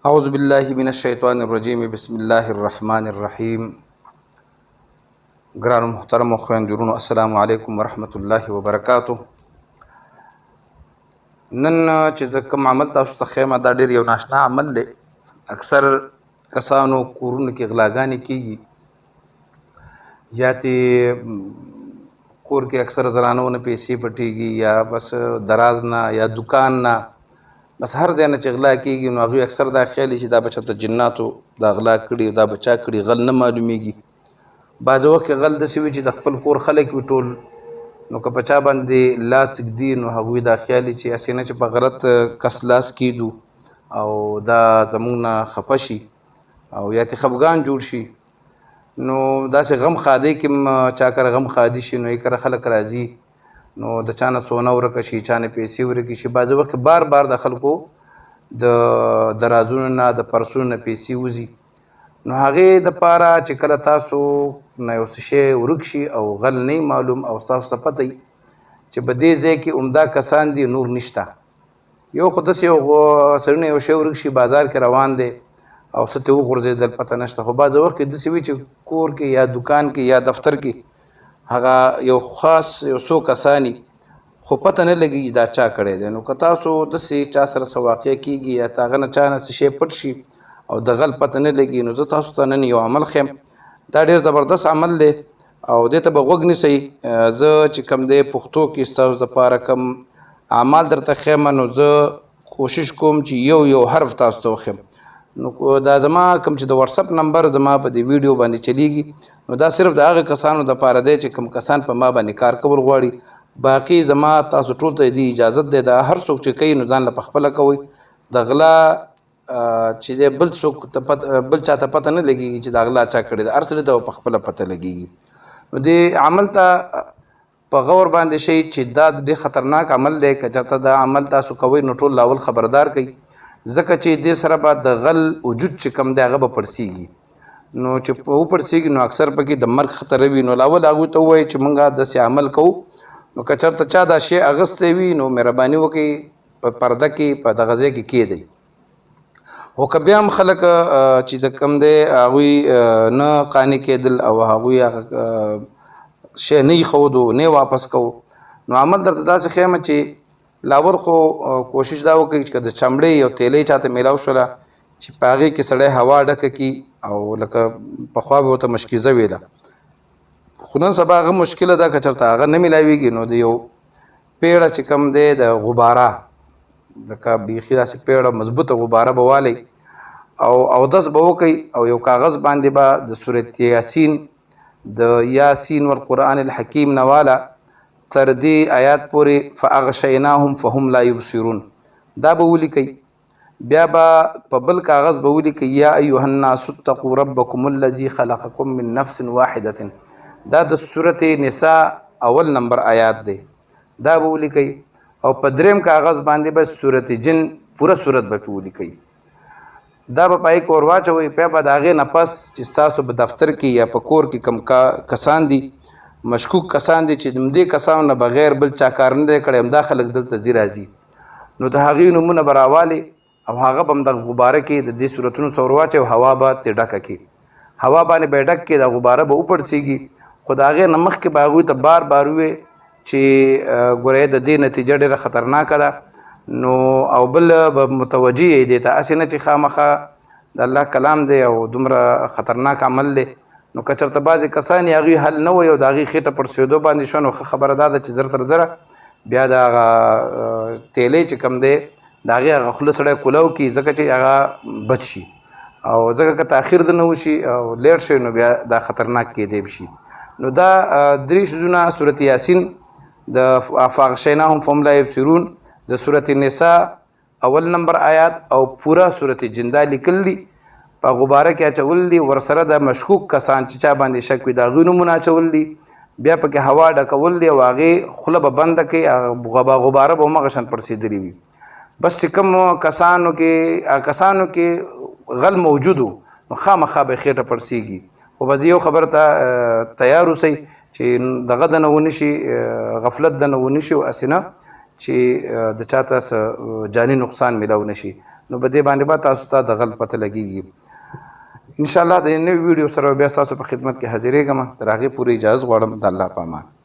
اعوذ بالله من الشیطان الرجیم، بسم الله الرحمن الرحیم. ګرانو محترمو خویندو وروڼو، السلام علیکم ورحمت الله وبرکاته. نن چې زه کوم عمل تاسو ته ښیم، دا ډېر یو ناشنا عمل دی. اکثر کسانو کورونو کې غلاګانې کیږي، یا تی کور کې اکثر زنانو نه پیسې پټیږي، یا بس دراز نه یا دکان نه، بس هر ځای نه چې غلا کیږي، نو هغوی اکثر دا خیال چې دا به چېرته جناتو دا غلا کړي، دا به چا کړي، غل نه معلومیږي. بعضې وخت کې غل داسې وي چې د خپل کور خلک وي ټول، نو که په چا باندې لاس ږدي، نو هغوی دا خیال چې هسې نه چې په غلط کس لاس کیدو او دا زموږ نه خفه شي او یا ترې خفګان جوړ شي. نو داسې غم ښادۍ کې چا کره غم ښادي شي، نو یې کره خلک راځي، نو د چا نه سونه ورکه شي، چا نه پیسې ورکې شي. بعضې وخت کې بار بار د خلکو د درازونو نه، د پرسونو نه پیسې وځي. نو هغې دپاره چې کله تاسو نه یو څه شی ورک شي او غل نه معلوم او ستاسو ته پته وي چې په دې ځای کې عمده کسان دي، نور نشته، یو خو داسې یو سړي نه یو شی ورک شي، بازار کې روان دی او څه ترې وغورځېدل، پته نشته. خو بعضې وخت کې داسې وي چې کور کې یا دکان کې یا دفتر کې هغه یو خاص یو څو کسان، خو پته نه لګي دا چا کړی دی. نو که تاسو داسې چا سره څه واقع کیږي یا هغه نه چا نه څه شی پټ شي او د غل پته نه لګي، نو زه تاسو ته نن یو عمل ښیم. دا ډېر زبردست عمل دی او دې ته به غوږ نیسئ. زه چې کوم دی پښتو کې ستاسو دپاره کوم اعمال درته ښیم، نو زه کوشش کوم چې یو یو حرف تاسو ته وښیم. نو دا زما کوم چې د واتساپ نمبر زما په دې ویډیو باندې چلیږي، نو دا صرف د هغه کسانو دپاره دی چې کوم کسان په ما باندې کار کول غواړي. باقي زما تاسو ټول ته دې اجازت دی، دا هر څوک چې کوي نو ځان له پخپله کوئ. د غلا چې دی بل څوک ته پته، بل چا ته پته نه لګېږي چې دا غلا چا کړې ده، هر سړي ته په خپله پته لګېږي. نو دې عمل ته په غور باندې شئ چې دا ډېر خطرناک عمل دی. که چېرته دا عمل تاسو کوئ، نو ټول لاول خبردار کوي، ځکه چې دې سره به د غل وجود چې کوم دی هغه به پړسېږي. نو چې وپړسېږي، نو اکثر پکې د مرګ خطر وي. نو لاول هغوی ته ووایي چې مونږ داسې عمل کوو، نو که چېرته چا دا شی اخیستی وي، نو مهرباني وکړئ، په پرده کې په دغه ځای کې کېږدئ. خو که بیا هم خلک چې د کوم دی هغوی نه قانع کېدل او هغوی هغه شی نه ایښودو، نه واپس کوو، نو عمل درته داسې ښیم چې لاول خو کوشش دا وکړئ چې که د چمړې یو تیلۍ چاته میلاو شوله چې په هغې کې سړی هوا ډکه کړي، او لکه پخوا به ورته مشکیزه ویله، خو نن سبا هغه مشکله ده. که چېرته هغه نه میلاویږي، نو د یو پیړه چې کوم دی د غباره، لکه بیخي داسې پیړه مضبوطه غباره به والی او اودس به وکئ او یو کاغذ باندې به د سورت یاسین، د یاسین والقرآن الحکیم نه واله تر دې آیات پورې، فاغشیناهم فهم لا یبصرون، دا به ولیکئ. بیا به په بل کاغذ به ولیکئ یا ایها الناس اتقوا ربکم الذی خلقکم من نفس واحدة، دا د سورت نساء اول نمبر آیات دی، دا به ولیکئ. او په دریم کاغذ باندې به سورت جن پوره سورت به پې ولیکئ، دا به پای کې ور واچوئ. بیا به د هغې نه پس چې ستاسو په دفتر کې یا په کور کې کوم کسان دي، مشکوک کسان دي، چې همدې کسانو نه بغیر بل چا کار نه دی کړی، همدا خلک دلته ځي راځي، نو د هغې نومونه به راوالي او هغه به هم دغه غباره کې د دې سورتونو څخه ور واچوي او هوا به ترې ډکه کړي. هوا باندې به یې ډک کړي، دا غباره به وپړسېږي. خو د هغې نه مخکې به هغوی ته بار بار ووایي چې ګوره، د دې نتیجه ډېره خطرناکه ده. نو او بل به متوجه یې دې ته، هسې نه چې خامخا د الله کلام دی او دومره خطرناک عمل دی، نو که چېرته بعضې کسان یې هغوی حل نه وایي او د هغوی خېټه پړسېدو باندې شوه، نو ښه خبره دا ده چې زر تر زره بیا د هغه تیلې چې کوم دی د هغې هغه خوله سړی کولاو کړي، ځکه چې هغه بچ شي، او ځکه که تاخیر د نه وشي او لیټ شي، نو بیا دا خطرناک کېدی شي. نو دا درې څیزونه، سورت یاسین، د فاغشیناهم فهم لا یبصرون، د سورت نساء اول نمبر آیات او پورا سورت جن، دا لیکل دي، په غباره کې اچول دي، ورسره د مشکوک کسان چې چا باندې شک وي د هغوی نومونه اچول دي، بیا پکې هوا ډکول دي او هغې خوله به بنده کړي، هغه غباره به هماغه شان پړسېدلې وي. بس چې کوم کسانو کې غل موجود، نو خامخا به خېټه پړسېږي. خو بس یو خبره ته تیار اوسئ چې دغه دنه ونشي، غفلت دنه ونشي، او هسې نه چې د چاته څه جاني نقصان میلاو نشي. نو په دې باندې به تاسو ته د غل پته لګیږي. ان شاء الله د نوې ویډیو سره بیا تاسو په خدمت کې حاضرېږم. تر هغې پورې اجازه غواړم. د الله په امان.